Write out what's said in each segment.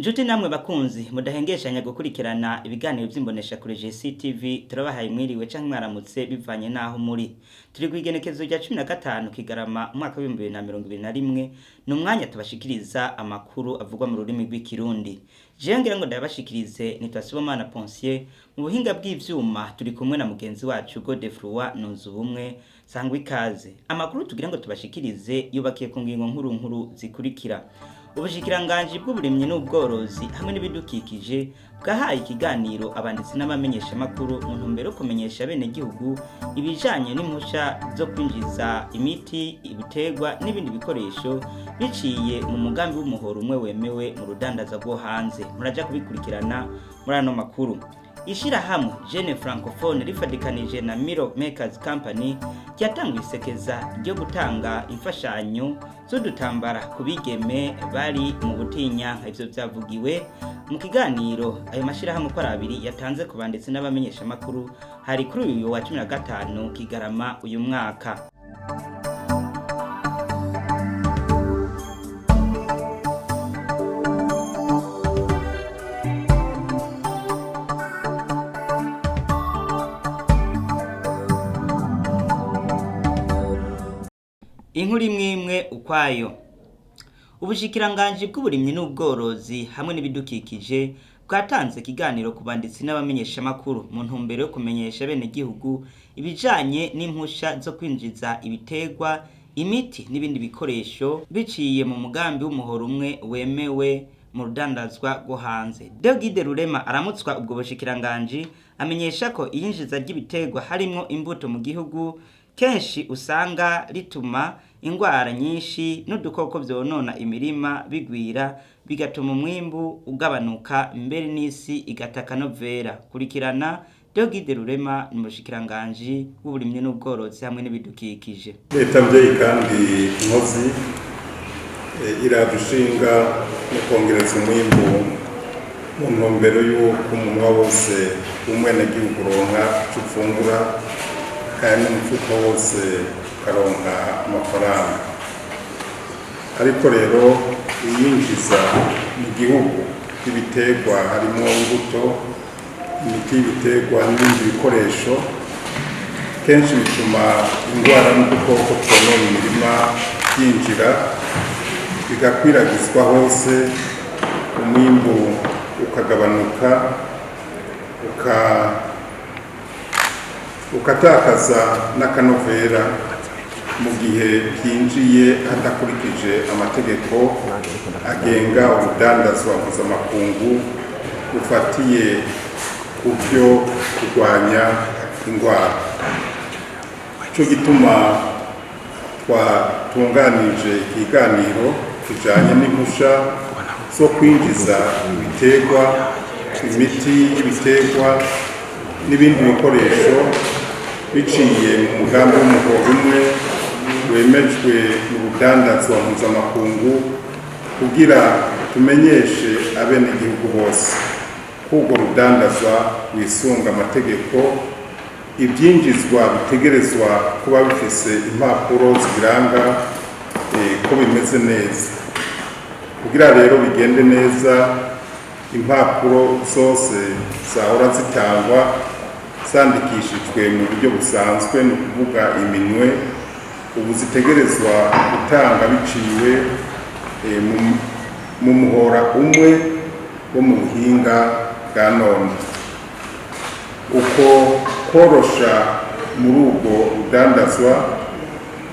Njuti namwe bakunzi mudahengeshanya gukurikirana ibiganiro vy'imboneshakure GCTV, turabahaye mwiriwe canke mwaramutse bivanye naho muri. Turi kw'igenekezo rya 15 Kigarama umwaka w'2021, ni umwanya tubashikiriza amakuru avugwa mu rurimi rw'Ikirundi. Jewe ngira ngo ndayabashikirize nitwa Sibomana Ponsier, mu buhinga bw'ivyuma turi kumwe na mugenzi wacu Godefroid Nunzubumwe. Sangwa ikaze. Amakuru tugira ngo tubashikirize yubakiye ku ngingo nkuru nkuru zikurikira. Ubushikiranganji bw'uburimyi n'ubworozi hamwe n'ibidukikije bwahaye ikiganiro abanditsi n'abamenyeshamakuru mu ntumbero yo kumenyesha abenegihugu ibijanye n'impusha zo kwinjiza imiti, ibiterwa n'ibindi bikoresho biciye mu mugambi w'umuhoro umwe wemewe mu rudandaza rwo hanze. Muraja kubikurikirana muri ano makuru. Ishirahamwe Jeune Francophone rifadikanije na Miro Makers Company ryatanguye isekeza ryo gutanga imfashanyo z'udutambara ku bigeme bari mu butinyanka. Ivyo vyavugiwe mu kiganiro ayo mashirahamwe uko ari abiri yatanze ku banditsi n'abamenyeshamakuru, hari kuri uyu wa 15 Kigarama uyu mwaka. Inkuru imwe imwe ukwayo. Ubushikiranganji bw'uburimyi n'ubworozi hamwe n'ibidukikije bwatanze ikiganiro ku banditsi n'abamenyeshamakuru mu ntumbero yo kumenyesha abenegihugu ibijanye n'impusha zo kwinjiza ibiterwa, imiti n'ibindi bikoresho biciye mu mugambi w'umuhoro umwe wemewe mu rudandazwa rwo hanze. Deogide Rurema aramutswa ubwo bushikiranganji amenyesha ko iyinjiza ry'ibiterwa harimwo imbuto mu gihugu kenshi usanga rituma ingwara nyinshi n'udukoko vyonona imirima bigwira, bigatuma umwimbu ugabanuka, mbere n'isi igataka novera. Kurikirana Deogide Rurema ni umushikiranganji w'uburimyi n'ubworozi hamwe n'ibidukikije. Leta mvyeyi kandi nkozi iraje ishinga no kongereza umwimbu mu ntumbero y'uko umunwa wose w'umwenegihugu uronka ico ufungura kandi n'umufuko wose ukaronka amafaranga. Ariko rero iyinjiza mu gihugu ry'ibiterwa harimwo imbuto, imiti y'ibiterwa n'ibindi bikoresho kenshi bituma ingwara n'udukoko twonona imirima byinjira bigakwiragizwa hose, umwimbu ukagabanuka, ukatakaza n'akanovera mu gihe byinjiye hadakurikije amategeko agenga urudandazwa mpuzamakungu rufatiye ku byo kurwanya indwara. Ico gituma twatunganije ikiganiro kijanye n'impusha zo kwinjiza ibiterwa, imiti y'ibiterwa n'ibindi bikoresho biciye mu mugambi w'umuhoro umwe wemejwe mu rudandazwa mpuzamakungu, kugira tumenyeshe abenegihugu bose ko urwo rudandazwa rwisunga amategeko, ivyinjizwa bitegerezwa kuba bifise impapuro zibiranga ko bimeze neza. Kugira rero bigende neza, impapuro zose zahora zitangwa zandikishijwe mu buryo busanzwe, ni ukuvuga iminwe, ubu zitegerezwa gutanga biciwe mu muhora umwe wo mu buhinga bwa none. Uko korosha muri ubwo rudandazwa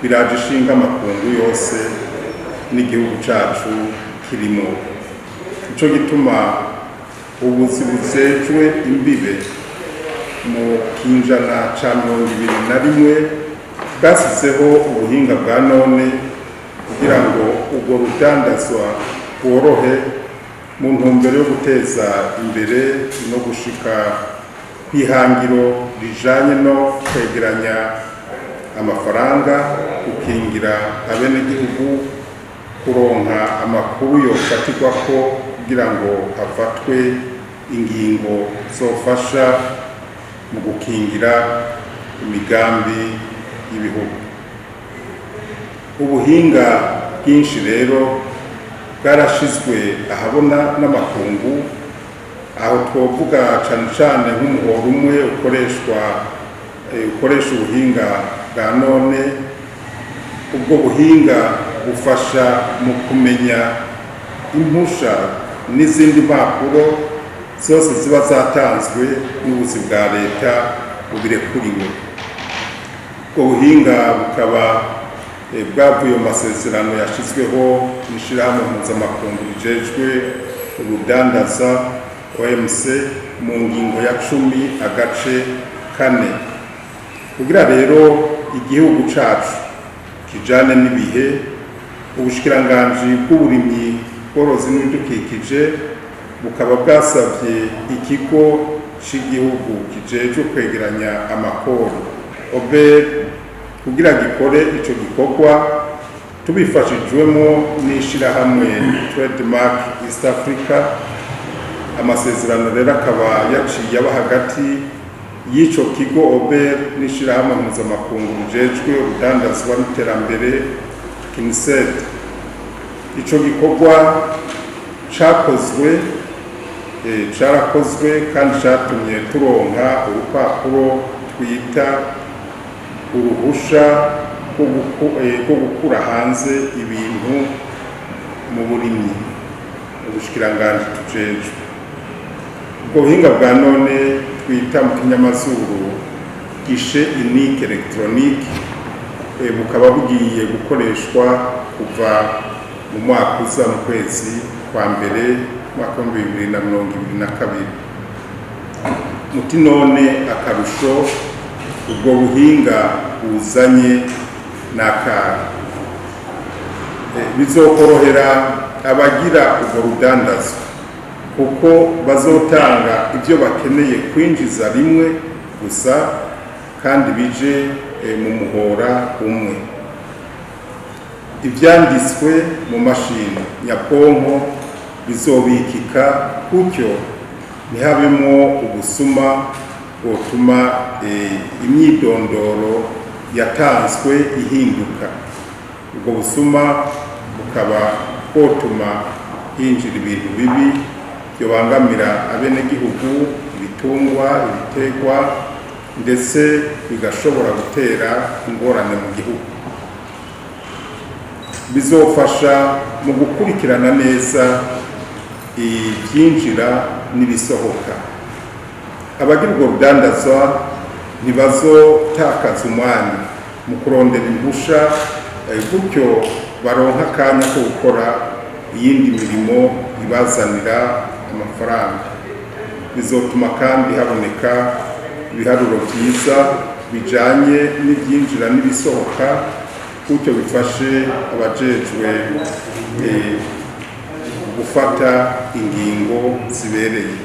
biraje ishinga amakungu yose n'igihugu cacu kirimo. Nico gituma ubuzi bujejwe imbibe mu kinjana ca 21 bwasizeho ubuhinga bwa none kugira ngo urwo rudandazwa rworohe mu ntumbero yo guteza imbere no gushika kw'ihangiro rijanye no kwegeranya amafaranga, gukingira abenegihugu, kuronka amakuru yofatirwako kugira ngo hafatwe ingingo zofasha mu gukingira imigambi y'ibihugu. Ubuhinga bwinshi rero bwarashizwe ahabona n'amakungu. Aho twovuga cane cane nk'umuhora umwe ukoreshwa, ukoresha ubuhinga bwa none. Ubwo buhinga bufasha mu kumenya impusha n'izindi mpapuro zose ziba zatanzwe n'ubuzi bwa leta bubirekuriwe. Ubwo buhinga bukaba bwavuye mu masezerano yashizweho n'ishirahamwe mpuzamakungu rijejwe urudandaza OMC mu ngingo ya 10 agace 4. Kugira rero igihugu cacu kijane n'ibihe, ubushikiranganji bw'uburimyi, bworozi n'ibidukikije bukaba bwasavye ikigo c'igihugu kijejwe kwegeranya amakori OBR kugira gikore ico gikorwa, tubifashijwemo n'ishirahamwe Trademark East Africa. Amasezerano rero akaba yaciye aba hagati y'ico kigo OBR n'ishirahamwe mpuzamakungu rijejwe urudandazwa n'iterambere UNCTAD. Ico gikorwa cakozwe, carakozwe kandi catumye turonka urupapuro twita uruhusha rwo gukura hanze ibintu mu burimyi, ubushikiranganji tujejwe. Ubwo buhinga bwa none twita mu kinyamazuru guichet unique électronique, bukaba bugiye gukoreshwa kuva mu mwaka uza, mu kwezi kwa mbere, mwaka wa 2022. Muti none akarusho ubwo buhinga buzanye n'akahe? Bizokorohera abagira ubwo rudandazwa kuko bazotanga ibyo bakeneye kwinjiza rimwe gusa kandi bije mu muhora umwe. Ivyanditswe mu mashini nyabwonko bizobikika, gutyo ntihabemwo ubusuma bwotuma imyidondoro yatanzwe ihinduka. Ubwo busuma bukaba bwotuma hinjira ibintu bibi byobangamira abenegihugu, ibitungwa, ibiterwa, ndetse bigashobora gutera ingorane mu gihugu. Bizofasha mu gukurikirana neza ibyinjira n'ibisohoka. Abagira ubwo rudandazwa ntibazotakaza umwanya mu kurondera impusha, gutyo baronka akanya ko gukora iyindi mirimo ibazanira amafaranga. Bizotuma kandi haboneka ibiharuro byiza bijanye n'ibyinjira n'ibisohoka, gutyo bifashe abajejwe gufata ingingo zibereye.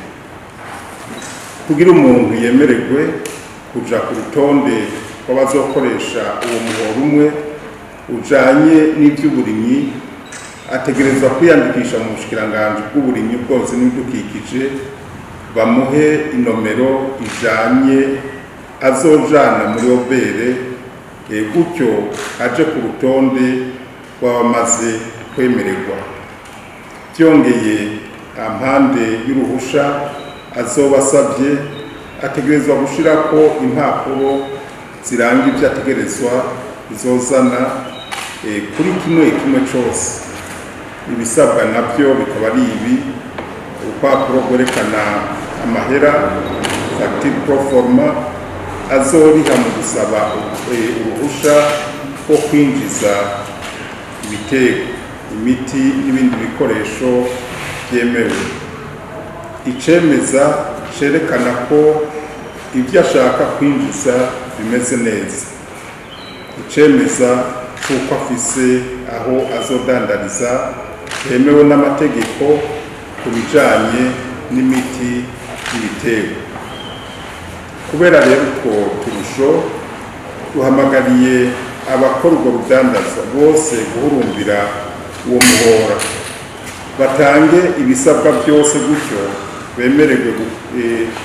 Kugira umuntu yemererwe kuja ku rutonde rw'abazokoresha uwo muhoro umwe ujanye n'ivy'uburimyi, ategerezwa kwiyandikisha mu bushikiranganji bw'uburimyi, ubworozi n'ibidukikije, bamuhe inomero ijanye azojana muri OBR, gutyo aje ku rutonde rw'abamaze kwemererwa. Byongeye, ampande y'uruhusha azoba asabye, ategerezwa gushirako impapuro ziranga ibyo ategerezwa kuzozana kuri kimwe kimwe cose. Ibisabwa nabyo bikaba ari ibi: urupapuro rwerekana amahera, facture proforma, azoriha mu gusaba uruhusha rwo kwinjiza ibiterwa, imiti n'ibindi bikoresho byemewe, icemeza cerekana ko ibyo ashaka kwinjiza bimeze neza, icemeza c'uko afise aho azodandariza hemewe n'amategeko ku bijanye n'imiti y'ibiterwa. Kubera rero utwo turusho, duhamagariye abakora urwo rudandazwa bose guhurumbira uwo muhora, batange ibisabwa byose, gutyo bemererwe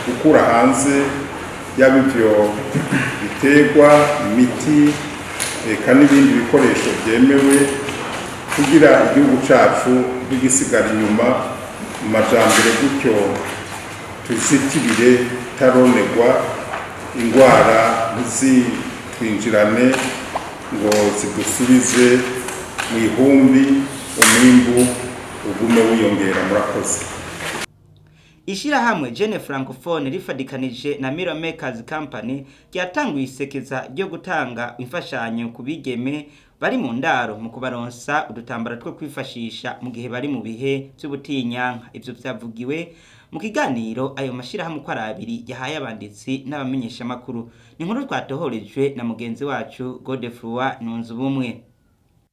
gukura hanze yaba ivyo biterwa, imiti, eka n'ibindi bikoresho byemewe. Kugira igihugu cacu ntigisigare inyuma mu majambere, gutyo tuzitirire taronegwa ingwara ntizitwinjirane ngo zidusubize mu ihumbi, umwimbu ugume wiyongera. Murakoze. Ishirahamwe Jeune Francophone rifadikanije na Mira Makers Company ryatanguye isekeza ryo gutanga imfashanyo ku bigeme bari mu ndaro mu kubaronsa udutambara two kwifashisha mu gihe bari mu bihe vy'ubutinyanka. Ivyo vyavugiwe mu kiganiro ayo mashirahamwe uko ari abiri yahaye abanditsi n'abamenyeshamakuru. Ni inkuru twatohorejwe na mugenzi wacu Godefroid Nunzubumwe.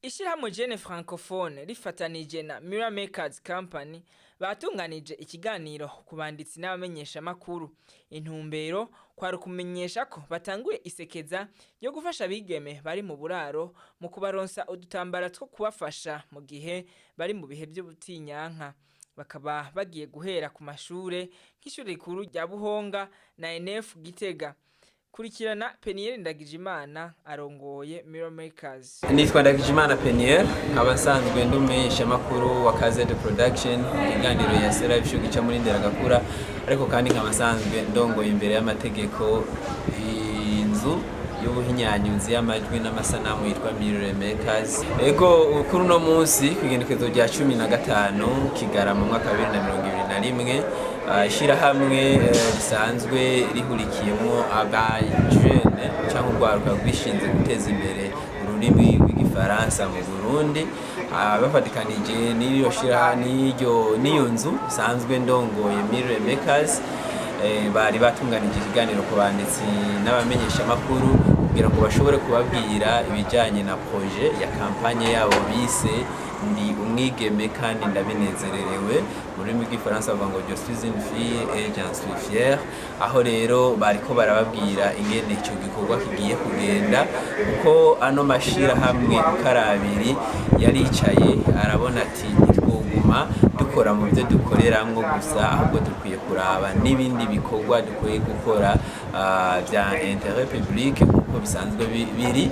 Ishirahamwe Jeune Francophone rifatanije na Mirror Makers Company batunganije ikiganiro ku banditsi n'abamenyeshamakuru. Intumbero kwari ukumenyesha ko batanguye isekeza ryo gufasha abigeme bari mu buraro mu kubaronsa udutambara two kubafasha mu gihe bari mu bihe vy'ubutinyanka. Bakaba bagiye guhera ku mashure nk'ishure rikuru rya Buhonga na NF Gitega. Kurikirana Peniel Ndagijimana arongoye Mirror Makers. Nitwa Ndagijimana Peniel, nkaba nsanzwe ndi umumenyeshamakuru wa KZ Production, ikiganiro ya Sera Live Show gica muri Nderagakura, ariko kandi nkaba nsanzwe ndongoye imbere y'amategeko inzu y'ubuhinyanyuzi y'amajwi n'amasanamu yitwa Mirror Makers. Ego, kuri uno munsi kw'igenekerezo rya 15 Kigarama mu mwaka wa 2021, ishirahamwe risanzwe rihurikiyemwo abajene cyangwa urwaruka rwishinze guteza imbere ururimi rw'igifaransa mu Burundi, bafatikanije n'iryo shirahamwe n'iyo nzu isanzwe ndongoye Mirror Makers, bari batunganije ikiganiro ku banditsi n'abamenyeshamakuru kugira ngo bashobore kubabwira ibijyanye na projet ya campagne yabo bise "Ndi umwigeme kandi ndabinezererewe", mu rurimi rw'igifaransa bavuga ngo "Je suis une fille et j'en suis fière". Aho rero bariko barababwira ingene ico gikorwa kigiye kugenda, kuko ano mashirahamwe uko ari abiri yaricaye arabona ati ntitwoguma dukora mu byo dukoreramwo gusa, ahubwo dukwiye kuraba n'ibindi bikorwa dukwiye gukora bya intérêt public nk'uko bisanzwe biri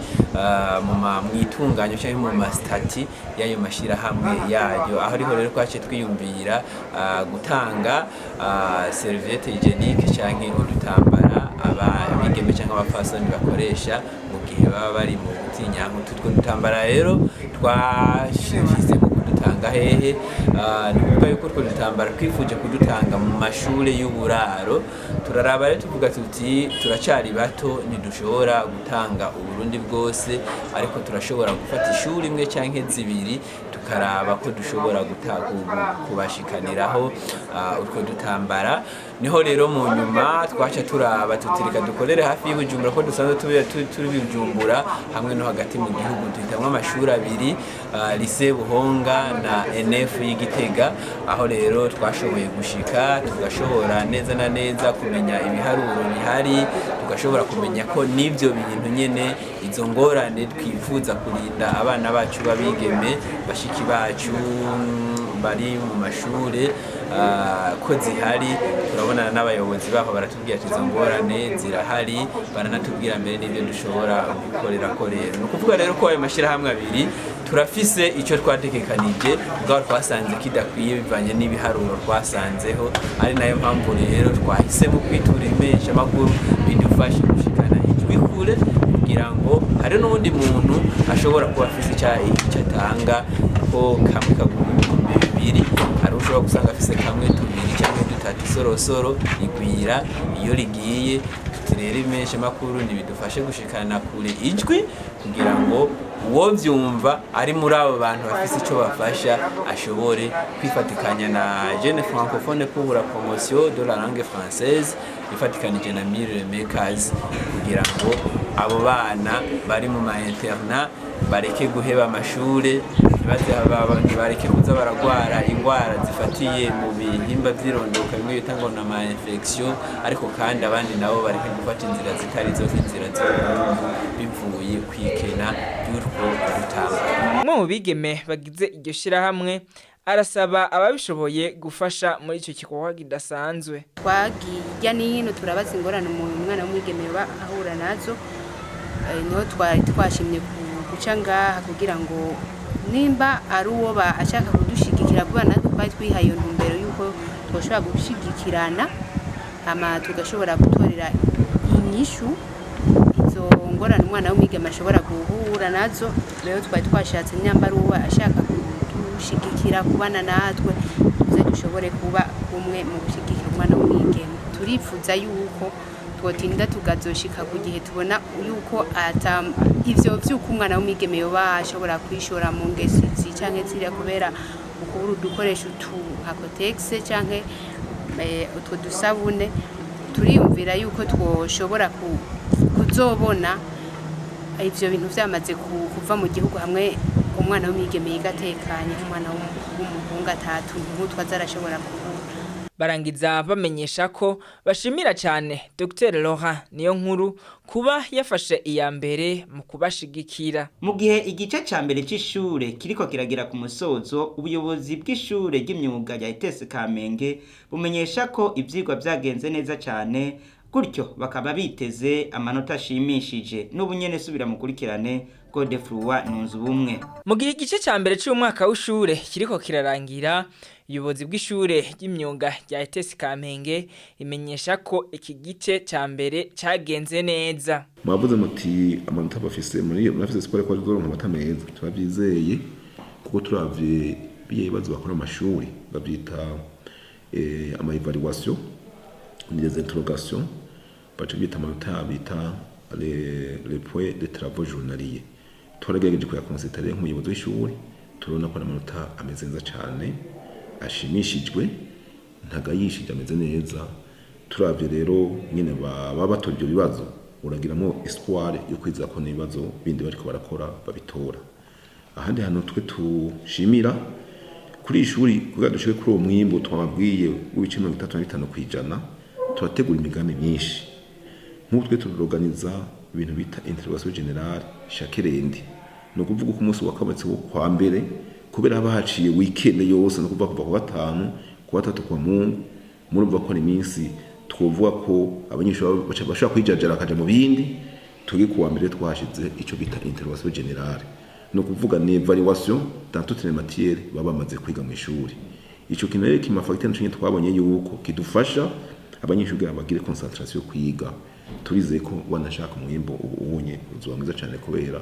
mu itunganyo cyangwa mu ma statuts y'ayo mashirahamwe yayo. Aho ariho rero twaciye twiyumvira gutanga serviette hygiénique canke udutambara abigeme cyangwa abapfasoni bakoresha mu gihe baba bari mu butinyanka. Utwo dutambara rero twashize mu kudutanga hehe? Ni ukuvuga yuko utwo dutambara twifuje kudutanga mu mashure y'uburaro. Turaraba rero tuvuga tuti turacari bato, ntidushobora gutanga Uburundi bwose, ariko turashobora gufata ishuri imwe canke zibiri tukaraba ko dushobora kubashikaniraho utwo dutambara. Niho rero mu nyuma twaca turaba tutirika dukorere hafi y'Ibujumbura, ko dusanzwe turi Bujumbura hamwe no hagati mu gihugu. Duhitamwo amashuri abiri, Lycée Buhonga na NF y'Igitega. Aho rero twashoboye gushika tugashobora neza na neza kumenya ibiharuro bihari, tugashobora kumenya ko n'ibyo bintu nyene, izo ngorane twifuza kurinda abana bacu b'abigeme, bashiki bacu bari mu mashure, ko zihari. Turabonana n'abayobozi baho, baratubwira ati izo ngorane zirahari, baranatubwira mbere n'ibyo dushobora gukorera ko. Rero ni ukuvuga rero ko ayo mashyirahamwe abiri turafise icyo twatekekanije, ubwo twasanze kidakwiye bivanye n'ibiharuro twasanzeho, ari nayo mpamvu rero twahisemo kwitura impeshamakuru bidufashe gushikana ijwi kure, kugira ngo hari n'uwundi muntu ashobora kuba afise icyo atanga, ko kamwe kagura 2000, hari ushobora gusanga afise kamwe, tubiri cyangwa dutatu. Isorosoro igwira iyo rigiye. Tuti rero impeshamakuru ntibidufashe gushikana kure ijwi, kugira ngo uwo byumva ari muri abo bantu bafise icyo bafasha ashobore kwifatikanya na Jeune Francophone pour la promotion de la langue française ifatikanije na Mirror Makers, kugira ngo abo bana bari mu ma internat bareke guheba amashure, ntibareke kuza baragwara ingwara zifatiye mu bihimba vy'irondoka, bimwe bita ngo na ma infection, ariko kandi abandi nabo bareke gufata inzira zitari zo, nk'inzira z'ubuhumbu, bivuye kwikena ry'utwo dutambara. Umwe mu bigeme bagize iryo shirahamwe arasaba ababishoboye gufasha muri icyo gikorwa kidasanzwe. Twagiye hirya n'ino turabaza ingorane umuntu umwana w'umwigeme yoba ahura nazo. Niho twari twashimye guca ngaha kugira ngo Nimba ari uwo ashaka kudushigikira, kubera natwe twari twihaye iyo ntumbero yuko twoshobora gushigikirana, hama tugashobora gutorera inyishu izo ngorane umwana w'umwigeme ashobora guhura nazo. Rero twari twashatse nyamba ari uwo ashaka kudushigikira, kubana natwe, tuze dushobore kuba umwe mu gushyigikira umwana w'umwigeme. Turifuza yuko twotinda tukazoshika ku gihe tubona yuko ata ivyo vy'uko umwana w'umwigeme yoba ashobora kwishora mu ngeso izi canke ziriya kubera ukubura udukoresho utu nka Kotex canke utwo dusabune. Turiyumvira yuko twoshobora kuzobona ivyo bintu vyamaze kuva mu gihugu, hamwe umwana w'umwigeme yiga atekanye nk'umwana w'umuhungu, atatu nk'utwo aza arashobora kubura. Barangiza bamenyesha ko bashimira cyane Dr Laurent Niyo Nkuru kuba yafashe iya mbere mu kubashigikira. Mu gihe igice ca mbere c'ishure kiriko kiragira ku musozo, ubuyobozi bw'ishure ry'imyuga rya ETS Kamenge bumenyesha ko ivyigwa vyagenze neza cane, gutyo bakaba biteze amanota ashimishije. N'ubu nyene subira mukurikirane Godefroid Nunzubumwe. Mu gihe igice ca mbere c'umwaka w'ishure kiriko kirarangira, ubuyobozi bw'ishure ry'imyuga rya ETS Kamenge imenyesha ko iki gice ca mbere cagenze neza. Mwavuze muti amanota bafise muri murafise siporo ko bazoronka amanota meza. Turavyizeye kuko turavye biye ibibazo bakora mu mashuri bavyita ama évaluation, les interrogations, baca bita amanota bita les points de travaux journaliers. Twaragerageje kuyaconstater nk'umuyobozi w'ishuri, turabona ko amanota ameze neza cane, ashimishijwe, ntagayishije, ameze neza. Turavye rero nyene baba batora ivyo bibazo, uragiramo espoir yo kwizera ko n'ibibazo bindi bariko barakora babitora. Ahandi hantu twe tushimira kuri iri shuri, kugira dushike kuri uwo mwimbu twababwiye w'ibice 35%, turategura imigambi myinshi. Nk'ubu twe turorganiza ibintu bita interrogation générale chaque lundi, ni ukuvuga ko umunsi wakabonetse wo kwa mbere, kubera haba haciye weekend yose, ni ukuvuga kuva ku gatanu, ku gatatu, kwa Mungu, murumva ko ari iminsi twovuga ko abanyeshuri bashobora kwijajara bakaja mu bindi. Turi kuwa mbere twashize ico bita interrogation générale, ni ukuvuga ni évaluation dans toutes les matières baba bamaze kwiga mu ishuri. Ico kintu rero kimafacteur naco nyene twabonye yuko kidufasha abanyeshuri kugira bagire concentration yo kwiga. Turizeye ko wanashaka umwimbo ubu unye uzoba mwiza cyane, kubera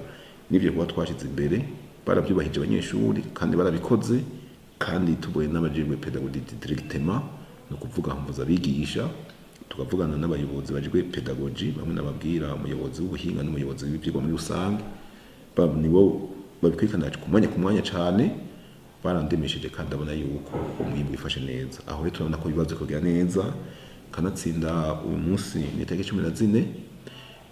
n'ivyo kuba twashize imbere barabyubahije abanyeshuri kandi barabikoze. Kandi tuboye n'abajejwe pédagogie directement, ni ukuvuga mvuza abigisha, tukavugana n'abayobozi bajejwe pédagogie bamwe n'ababwira umuyobozi w'ubuhinga n'umuyobozi w'ivyigwa muri rusange, nibo babikurikirana ku mwanya ku mwanya cane. Barandemesheje kandi abona yuko umwimbu wifashe neza. Aho rero turabona ko ibibazo kugira neza, kanatsinda uyu munsi ni itariki 14,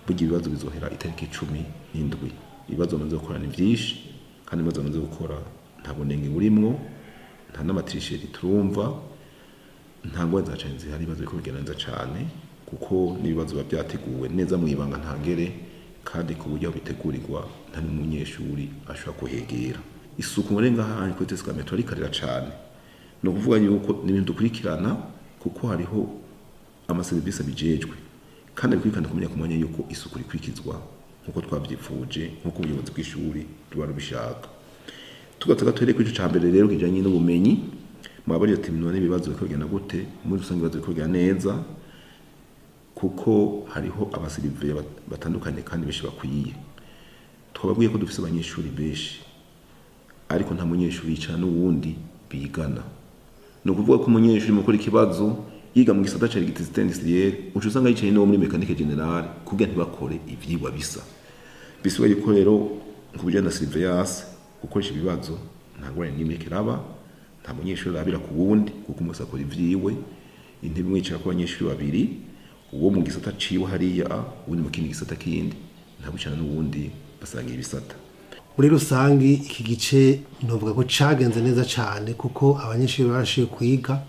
burya ibibazo bizohera itariki 17. Ibibazo bamaze gukora ni vyinshi, kandi ibibazo bamaze gukora nta bunenge burimwo, nta n'amatricheries turumva, nta ngorane za cane zihari. Ibibazo biriko bigenda neza cane, kuko n'ibibazo biba vyateguwe neza mw'ibanga ntangere, kandi ku buryo aho bitegurirwa nta n'umunyeshuri ashobora kuhegera. Isuku muri ngaha kuri ETS Kamenge turarikarira cane, ni ukuvuga yuko ni ibintu dukurikirana, kuko hariho amaserivisi abijejwe kandi abikurikirana kumenya ku mwanya yuko isuku rikurikizwa nk'uko twavyipfuje, nk'uko ubuyobozi bw'ishuri ruba rubishaka. Tugatega tuhere kuri ico ca mbere rero kijanye n'ubumenyi. Mwabajije ati: "None ibibazo biriko bigenda gute?" Muri rusange ibibazo biriko bigenda neza, kuko hariho abasurveillants batandukanye kandi benshi bakwiye. Twababwiye ko dufise abanyeshuri benshi, ariko nta munyeshuri yicara n'uwundi bigana. Ni ukuvuga ko umunyeshuri mu gukora ikibazo yiga mu gisata ca électricité industrielle, uca usanga yicaye n'uwo muri mécanique générale, kugira ntibakore ivyigwa bisa. Bisigaye yuko rero ku bijanye na surveillance, gukoresha ibibazo, nta ngorane n'imwe iriko iraba. Nta munyeshuri arabira ku wundi, kuko umwe wese akora ivyiwe. Intebe imwe yicarako abanyeshuri babiri, uwo mu gisata ciwe hariya, uwundi mu kindi gisata kindi, nta wicarana n'uwundi basangiye ibisata. Muri rusangi iki gice novuga ko cagenze neza cane, kuko abanyeshuri barashoboye kwiga,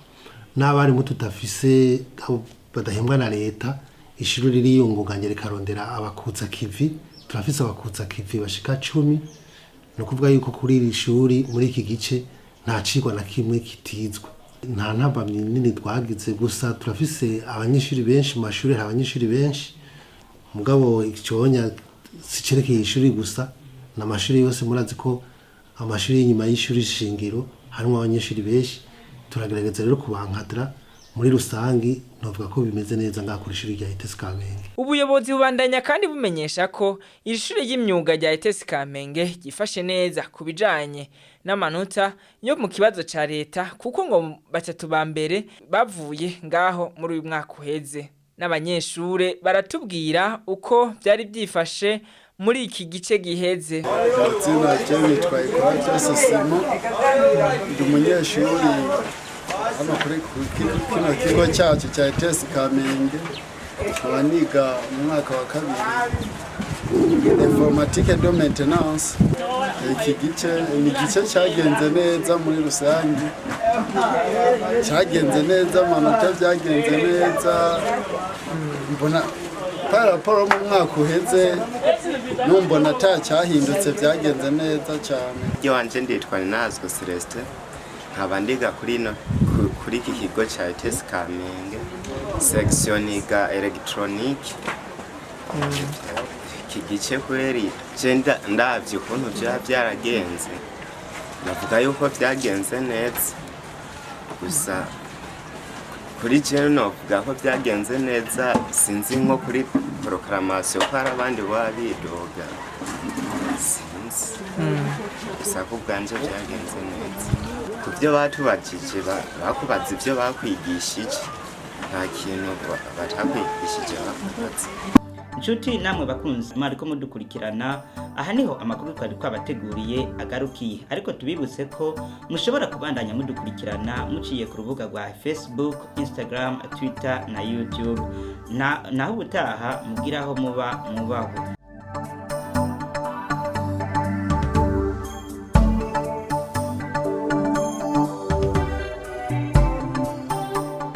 n'abarimu tudafise abo badahembwa na leta, ishuri ririyungunganya rikarondera abakutsa kivi. Turafise abakutsa kivi bashika 10. Ni ukuvuga yuko kuri iri shuri muri iki gice nta cigwa na kimwe kitizwe, nta ntambamyi nini twagize. Gusa turafise abanyeshuri benshi mu mashuri, hari abanyeshuri benshi, mugabo iconya sicerekeye ishuri gusa, n'amashuri yose. Murazi ko Amashuri y'inyuma y'ishuri shingiro harimo abanyeshuri benshi, turagerageza rero kubankadira. Muri rusangi novuga ko bimeze neza ngaha kuri ishuri rya ETS Kamenge. Ubuyobozi bubandanya kandi bumenyesha ko iri shuri ry'imyuga rya ETS Kamenge ryifashe neza ku bijanye n'amanota yo mu kibazo ca leta, kuko ngo batatu ba mbere bavuye ngaho muri uyu mwaka uheze. N'abanyeshure baratubwira uko vyari byifashe muri iki gice giheze. Izina rye nitwa Ikora Sosimo, ndi umunyeshuri hano kuri kino kigo cyacu cya ETS Kamenge, nkaba niga mu mwaka wa kabiri informatique de maintenance. Iki gice ni igice cyagenze neza muri rusange, cyagenze neza, amanota byagenze neza. Mbona par rapport mu mwaka uheze numbona ata cyahindutse, byagenze neza cyane. Iyo wanje nditwa Ninazwe Celestin, nkaba ndiga kuri no kuri iki kigo ca ETS Kamenge, section niga électronique. Iki gice kweri je ndavye ukuntu vyoba vyaragenze, navuga yuko vyagenze neza. Gusa kuri jewe novuga ko vyagenze neza, sinzi nko kuri proclamation ko hari abandi baba bidoga, sinzi. Gusa ku bwanje vyagenze neza ku byo batubajije, bakubaza ibyo bakwigishije, nta kintu batakwigishije bakubaza. Nshuti namwe bakunzi mwariko mudukurikirana, aha niho amakuru twari twabateguriye agarukiye, ariko tubibutse ko mushobora kubandanya mudukurikirana muciye ku rubuga rwa Facebook, Instagram, Twitter na YouTube. Naho ubutaha, mugiraho muba mwubahwe.